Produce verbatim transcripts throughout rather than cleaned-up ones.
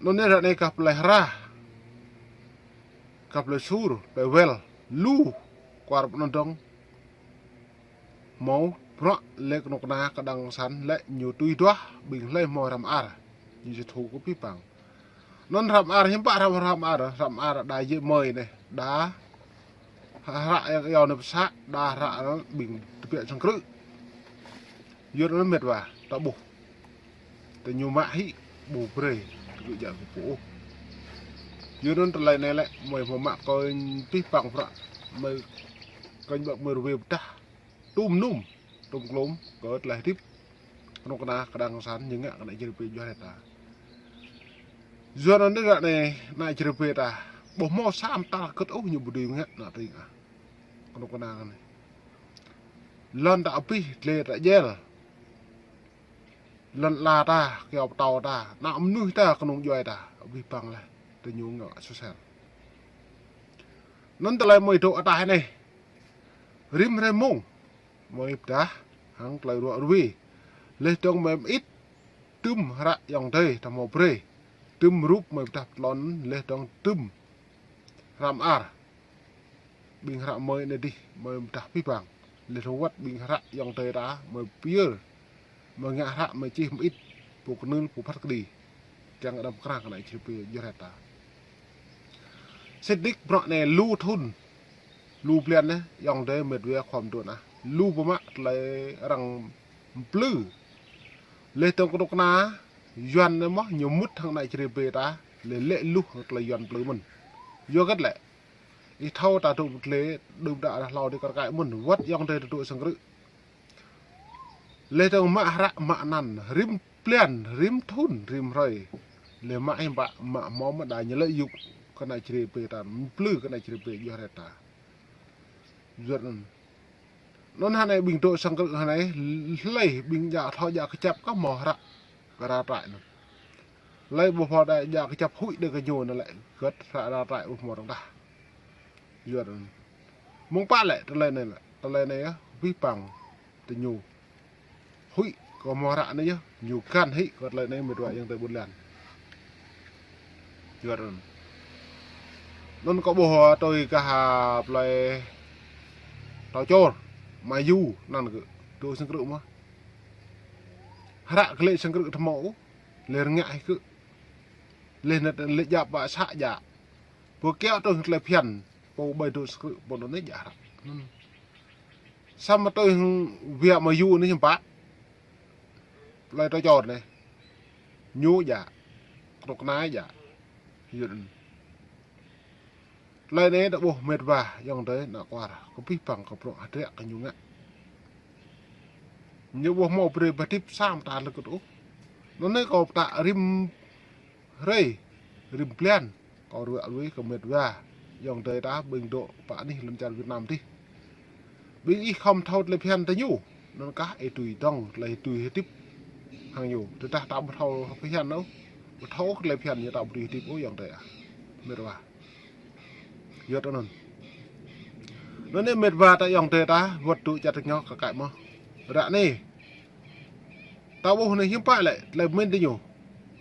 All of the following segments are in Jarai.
Anŭn yơh ră anai kah plơi Hra, kah plơi Sur, plơi Wel, lu kwar pơnăn dong. Hmâo bruă lĕ kơnuk kơna kơdăng kơsan lĕ ñu tui duah ƀing hlơi hmâo hrăm ar. Ñu či thu kơ pih păng. Anŭn hrăm ar hiư̆m pă hrăm, hrăm ar, hrăm ar đa jĕ mơi anai, đa hră, hră yang iâu anai pơsă, đa hră anŭn ƀing tơbiă sang krư̆. Yua anŭn mĕt wa, ta ƀuh. Tơ ñu mă hĭ, ƀu brơi, tơ gơ̆ jă kơ pô ôh. Yua anŭn tơlơi anai lĕ, mơi hmâo mă kơ pih păng prăk, mơi kơnh ƀă mơi rơwe pơdah. Tum num, tum klum, kơ tơlơi hơdip. Kơnuk kơna kơdăng kơsan, ñu ngă kơ ană Jrai pê juăt hơdai ta. Yua anŭn ră anai, ană Jrai pê ta. Ƀu hmâo sa mơta kơ̆t ôh ñu ƀu dưi ngă ană tring ah. Kơnuk kơna anai. Lŏn ta abih, tlê ta jel. Lŏn ala ta, kyâo pơtâo ta, ană mơnuih ta, kơnung djuai ta, abih bang laih, tơ ñu ngă sôsel. Anŭn tơlơi mơi dŏ ataih anai. Rĭm hrơi mông, mơi pơdah, hăng tơlơi ruă rui. Laih dong mơi mơit, tŭm hră ayŏng adơi, ta hmâo brơi. Tŭm rup mơi pơdah pơtlon, laih dong tŭm hrăm ar. Ƀing hră mơi anai dih, mơi pơdah pih păng. Laih dong wơ̆t ƀing hră ayŏng adơi ta, mơi pơyơr. Mơi ngă hră mơi čih mơit, pô kơnưl, pô phat kơđi. Kiăng đăm krah kơ ană Jrai pê juăt hơdai ta. Sĭt nik bruă anai lu thŭn. Lu blan anai, ayŏng adơi mĕt wa khua mơdôn ah. Lu pơmă tơlơi arăng mplư. Laih dong kơnuk kơna, Yuan anai mơ̆, ñu mŭt hăng ană Jrai pê ta, laih lĕ luh hăng tơlơi Yuan mplư mơ̆n. Yua hơget lĕ. Ih thâo ta dŏ pơtlê, đưm đă rah hlâo dih kar kaĭ mơ̆n, wơ̆t ayŏng adơi ta dŏ sang krư̆. Laih dong mă hră mă anăn, rĭm blan, rĭm thŭn, rĭm hrơi. Laih mă hiư̆m pă, mă hmâo mơ̆ đa ñu lĕ yŭk, kơ ană Jrai pê ta, mplư kơ ană Jrai pê juăt hơdai ta. Juăt anŭn. Anŭn hơnai ƀing dŏ sang krư̆ hơnai, hlơi ƀing djă thâo djă kơjăp kơ hmâo hră. Kơ ră trại anŭn. Hlơi ƀu thâo djă kơjăp huĭ đơi kơ ñu anŭn lĕ, hơget hră ră trại ƀu hmâo rŏng tah. Juăt anŭn. Mơ̆ng pă lĕ, tơlơi anai lĕ, tơlơi anai yơh, pih păng, tơ ñu. Huĭ, kơ hmâo hră anai yơh, ñu găn hĭ, kơ tơlơi anai mĕt wa ayŏng adơi ƀôn lan. Juăt anŭn. Anŭn kâo ƀuh tui kah plơi Tao Čor, Maju, anăn kơ, dŏ sang krư̆ mơ̆n. Hră kơ lĕ sang krư̆ tơmâo, lĕ rơngă hĭ kơ. Laih anŭn lĕ djă pă să djă. Pô kiaŏ tui tơlơi phiăn, pô ƀai dŏ sang krư̆, pô anŭn anai djă hră. Anŭn. Samơ̆ tui hăng wia Maju anai hiư̆m pă. Plơi Tao Čor anai. Ñu djă. Kơnuk kơna djă. Yua anŭn. Tơlơi anai ta ƀuh mĕt wa, ayŏng adơi, ană kwar, kơ pih păng kơ bruă hơdră kơ ñu ngă. Ñu ƀu hmâo brơi pơhơdip sa mơta lơkŭt ôh. Anŭn anai kâo pơtă rĭm hrơi, rĭm blan, kâo ruă rui kơ mĕt wa, ayŏng adơi ta ƀing dŏ pơ anih lŏn čar Việt Nam dih. Ƀing ih khŏm thâo tơlơi phiăn tơ ñu. Anŭn kah ih tui dong tơlơi tui hơdip hăng ñu. Tơdah ta ƀu thâo phiăn ôh. Ƀu thâo tơlơi phiăn ñu ta ƀu tui hơdip ôh ayŏng adơi ah. Mĕt wa. Yua anŭn. Anŭn anai mĕt wa ta ayŏng adơi ta, wơ̆t dŏ čar tơño kơ kaĭ mơ̆n. Ră anai. Ta ƀuh anai hiư̆m pă lĕ, tơlơi mĭn tơ ñu.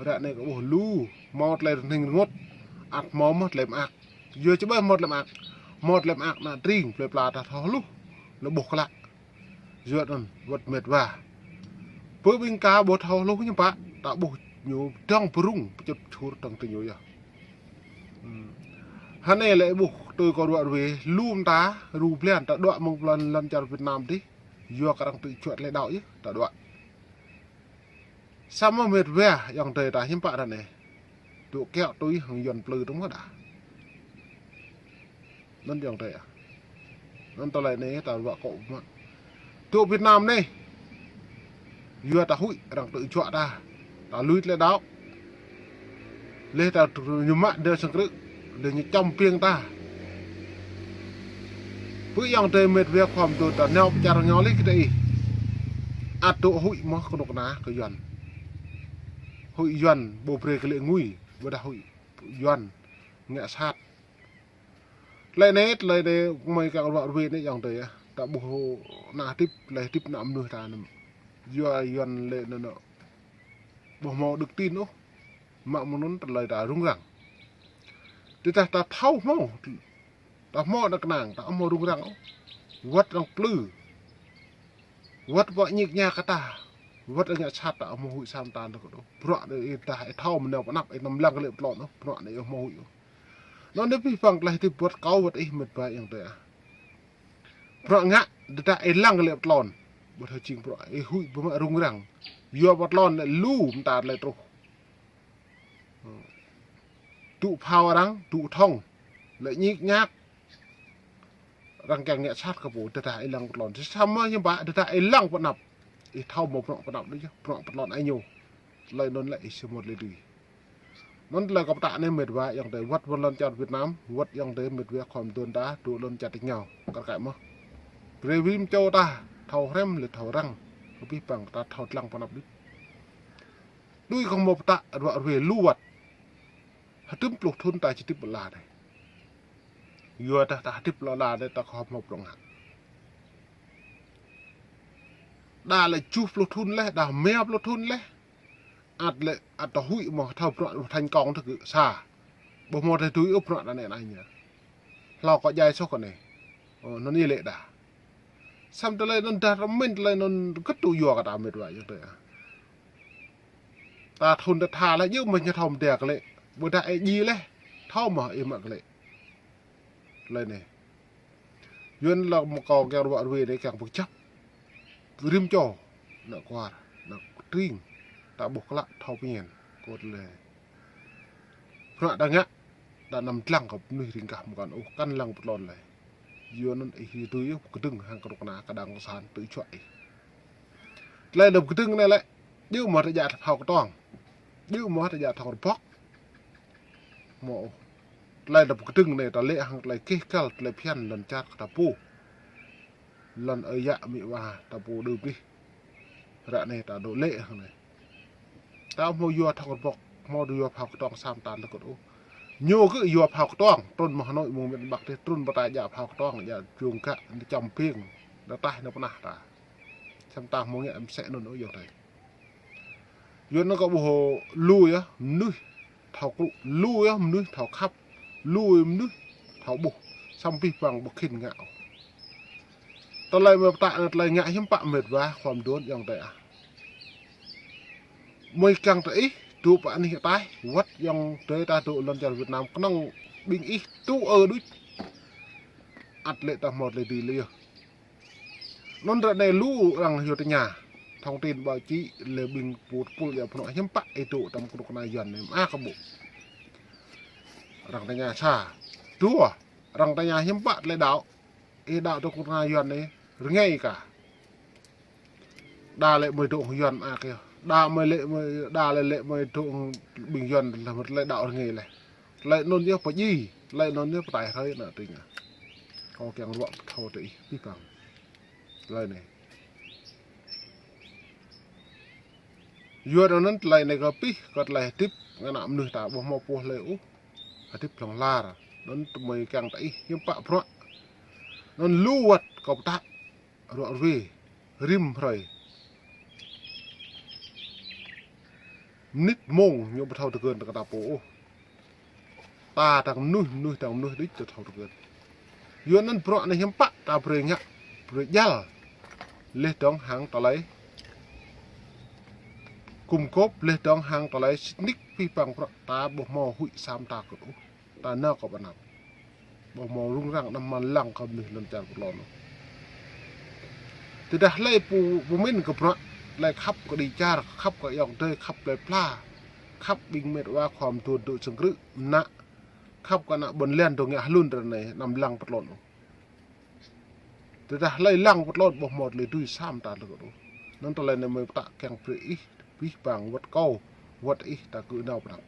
Ră anai kâo ƀuh lu, hmâo tơlơi rơnĭng rơngot. Ăt hmâo mơ̆ tơlơi mơak. Yua či ƀai hmâo tơlơi mơak. Hmâo tơlơi mơak ană tring, plơi pla ta thâo hluh. Lĕ ƀuh klă. Yua anŭn, wơ̆t mĕt wa. Pơ ƀing ka ƀu thâo hluh hiư̆m pă, ta ƀuh ñu dong pơrŭng, pơčŭt pơčhur dong tơ ñu yơh. Hơnai lĕ ƀuh tui kâo ruă rui, lu mơta, ru blan, ta đuaĭ mơ̆ng plơi lŏn čar Việt Nam dih. Yua kơ arăng tŭ čuă tơlơi đaŏ yơh, ta đuaĭ. Samơ̆ mĕt wa, ayŏng adơi ta hiư̆m pă ră anai. Dŏ kiaŏ tui hăng Yuan mplư dong mơ̆ đa. Anŭn ayŏng adơi ah. Anŭn tơlơi anai ta ruă kơ mă. Dŏ Việt Nam anai. Yua ta huĭ arăng tŭ čuă ta. Ta lui tơlơi đaŏ. Laih ta ñu mă dŏ sang krư̆. Laih ñu čăm piêng ta. Pơ ayŏng adơi mĕt wa khua mơdôn ta nao pơ čar rơngiao laih kơ ta ih. Ăt dŏ huĭ mơ̆ kơnuk kơna kơ Yuan. Huĭ Yuan ƀu brơi kơ lĕ ngui. Ƀôdah huĭ Yuan ngă sat. Tơlơi anai, tơlơi anai, mơi kơ ruă rui anai ayŏng adơi ah. Ta ƀuh ană hơdip, tơlơi hơdip ană mơnuih ta anŭn. Yua Yuan lĕ anŭn. Ƀu hmâo đức tin ôh. Mă mơ̆ng anŭn tơlơi ta rŭng răng. Tơdah ta thâo hmâo, ta hmâo ană kơnang, ta hmâo rŭng răng ôh. Wơ̆t arăng plư. Wơ̆t pơñik ñak kơ ta. Wơ̆t arăng ngă sat ta hmâo huĭ sa mơta tơkŭt ôh. Bruă anai ih dah ih thâo mơnao pơ anăp, ih anăm lăng kơ lĕ pơtlôn ôh. Bruă anai ih hmâo huĭ ôh. Anŭn anai abih bang tơlơi hơdip wơ̆t kâo wơ̆t ih mĕt wa ayŏng adơi ah. Bruă ngă, tơdah ih lăng kơ lĕ pơtlôn. Ƀu thâo jing bruă, ih huĭ ƀu mă rŭng răng. Yua pơtlôn lĕ lu mơta tơlơi truh. Dŭ phao arăng, dŭ thŏng. Lĕ ñik ñak. Arăng kiăng ngă sat kơ pô, tơdah ih lăng pơtlôn. Samơ̆ hiư̆m pă, tơdah ih lăng pơ anăp. Ih thâo mơ̆ bruă pơ anăp đôč yơh, bruă pơtlôn ai ñu. Tơlơi anŭn lĕ ih samơ̆ tơlơi dưi. Anŭn tơlơi kâo pơtă anai mĕt wa ayŏng adơi wơ̆t wơ̆t lŏn čar Việt Nam, wơ̆t ayŏng adơi mĕt wa khua mơduôn ta, dŏ lŏn čar tơñao, kar kaĭ mơ̆. Brơi rĭm čô ta, thâo hrăm lĕ thâo răng, abih bang ta thâo lăng pơ anăp đôč. Đuaĭ kâo hmâo pơtă ruă ruai lu wơ̆t. Hơdôm pluh thŭn ta či hơdip ƀơi ala anai. Yua dah ta hơdip ƀơi ala anai ta khŏm hmâo prŏng hă. Đa lĕ tơjuh pluh thŭn laih, đa rơma pluh thŭn laih. Ăt lĕ, ăt ta huĭ mơ̆ thâo bruă thành công tơ kơ sa. Ƀu hmâo tơlơi dưi ôh bruă anai anai ñu. Hlâo kơ djai soh kơ anai. Ơ, anŭn yơh lĕ đa. Samơ̆ tơlơi anŭn dah rơmĭn tơlơi anŭn kơtŭ yua kơ ta mĕt wa ayŏng adơi ah. Ta thŭn ta tha laih yơh mơ̆ ñu thâo mơ̆ djai kơ lĕ. Ƀôdah ih djai laih. Thâo mơ̆ ih mă kơ lĕ. Tơlơi anai. Yua anŭn lŏ mơ̆ kâo kiăng ruă ruai anai kiăng pơkơjăp. Rĭm čô. Ană kuar. Ană tring. Ta ƀuh klă thâo pơñen. Kơ tơlơi. Bruă ta ngă. Ta anăm lăng kơ mơnuih ring gah mơkăn ôh, kăn lăng pơtlôn lĕ. Yua anŭn ih dưi yơh pơkơdơ̆ng hăng kơnuk kơna kơđang kơsan tơčuă ih. Tơlơi anŭn pơkơdơ̆ng anai lĕ, djơ̆ mơ̆ ta djă phao kơtuang. Djơ̆ mơ̆ ta djă thŏng rơbŏk. Mơ̆ ôh. Tơlơi anŭn pơkơdơ̆ng anai ta lĕ hăng tơlơi kih kăl, tơlơi phiăn lŏn čar kơ ta pô. Lŏn ơi yă amĭ wa ta pô đưm dih. Ră anai ta dŏ lĕ hăng anai. Ta hmâo yua thŏng rơbŏk, hmâo yua phao kơtuang sa mơta tơkŭt ôh. Ñu kơ yua phao kơtuang, trŭn mơ̆ Hà Nội mơ̆ng miền Bắc dih, trŭn pơ ta djă phao kơtuang, djă jông gă, anai čăm ping, anai taih anai pơnah ta. Samơ̆ ta hmâo ngă mơsĕ anŭn ôh ayŏng adơi. Yua anŭn kâo ƀuh lu yơh, mơnuih thâo krŭ, lu yơh mơnuih thâo khăp, lu yơh mơnuih thâo ƀuh, samơ̆ abih bang ƀu khĭn ngă ôh. Tơlơi mơ̆ pơtă anai tơlơi ngă hiư̆m pă mĕt wa khua mơduôn ayŏng adơi ah. Mơi kiăng tơ ih, dŏ pơ anih ataih, wơ̆t ayŏng adơi ta dŏ lŏn čar Việt Nam, kơnơ̆ng ƀing ih tŭ ư đôč. Ăt lĕ ta hmâo tơlơi dưi lĕ yơh. Anŭn ră anai lu arăng hyu tơña. Thông tin báo chí lĕ ƀing pô tơpul ia pơnŏ hiư̆m pă ih dŏ tơm kơnuk kơna Yuan anai mơak kơ ƀu. Arăng tơña sa. Dua, arăng tơña hiư̆m pă tơlơi đaŏ. Ih đaŏ tơm kơnuk kơna Yuan anai rơngai kah. Đa lĕ mơi dŏ hăng Yuan mơak yơh. Đa mơi lĕ mơi, đa lĕ lĕ mơi dŏ hăng ƀing Yuan lĕ mơi tơlơi đaŏ rơngai lĕ. Tơlơi anŭn yơh pơjing, tơlơi anŭn yơh pơtai hrơi ană tring ah. Kâo kiăng ruă pơthâo tơ ih abih bang. Tơlơi anai. Yua anŭn tơlơi anai kơ pih, kơ tơlơi hơdip, ngă ană mơnuih ta ƀu hmâo pô hlơi ôh. Hơdip hlŏng lar. Anŭn tơmơi kiăng tơ ih, hiư̆m pă bruă. Anŭn lu wơ̆t kâo pơtă. Ruă ruai, rĭm hrơi. Mơnit mông ñu ƀu thâo tơgơ̆n tơ kơ ta pô ôh. Ta tăng mơnuih, mơnuih tăng mơnuih đôč ta thâo tơgơ̆n. Yua anŭn bruă anai hiư̆m pă ta brơi ngă, brơi djăl. Laih dơ̆ng hăng tơlơi gum gôp, laih dơ̆ng hăng tơlơi sĭt nik abih bang bruă ta ƀu hmâo huĭ sa mơta tơkŭt ôh. Ta nao kơ pơ anăp. Ƀu hmâo rŭng răng anăm mă lăng kơ mơnuih lŏn čar pơtlôn ôh. Tơdah hlơi pô, pơmĭn kơ bruă, hlơi khăp kơ đĭ čar, khăp kơ ayŏng adơi, khăp tơlơi pla, khăp ƀing mĕt wa khua mơduôn dŏ sơng krư̆, mơnă, khăp kơ ană ƀôn lan dŏ ngă hlŭn ră anai, anăm lăng pơtlôn ôh. Tơdah hlơi lăng pơtlôn ƀu hmâo tơlơi dưi sa mơta tơkŭt ôh. Anŭn tơlơi anai mơi pơtă kiăng brơi ih, abih bang wơ̆t kâo, wơ̆t ih ta kơ nao pơ anăp.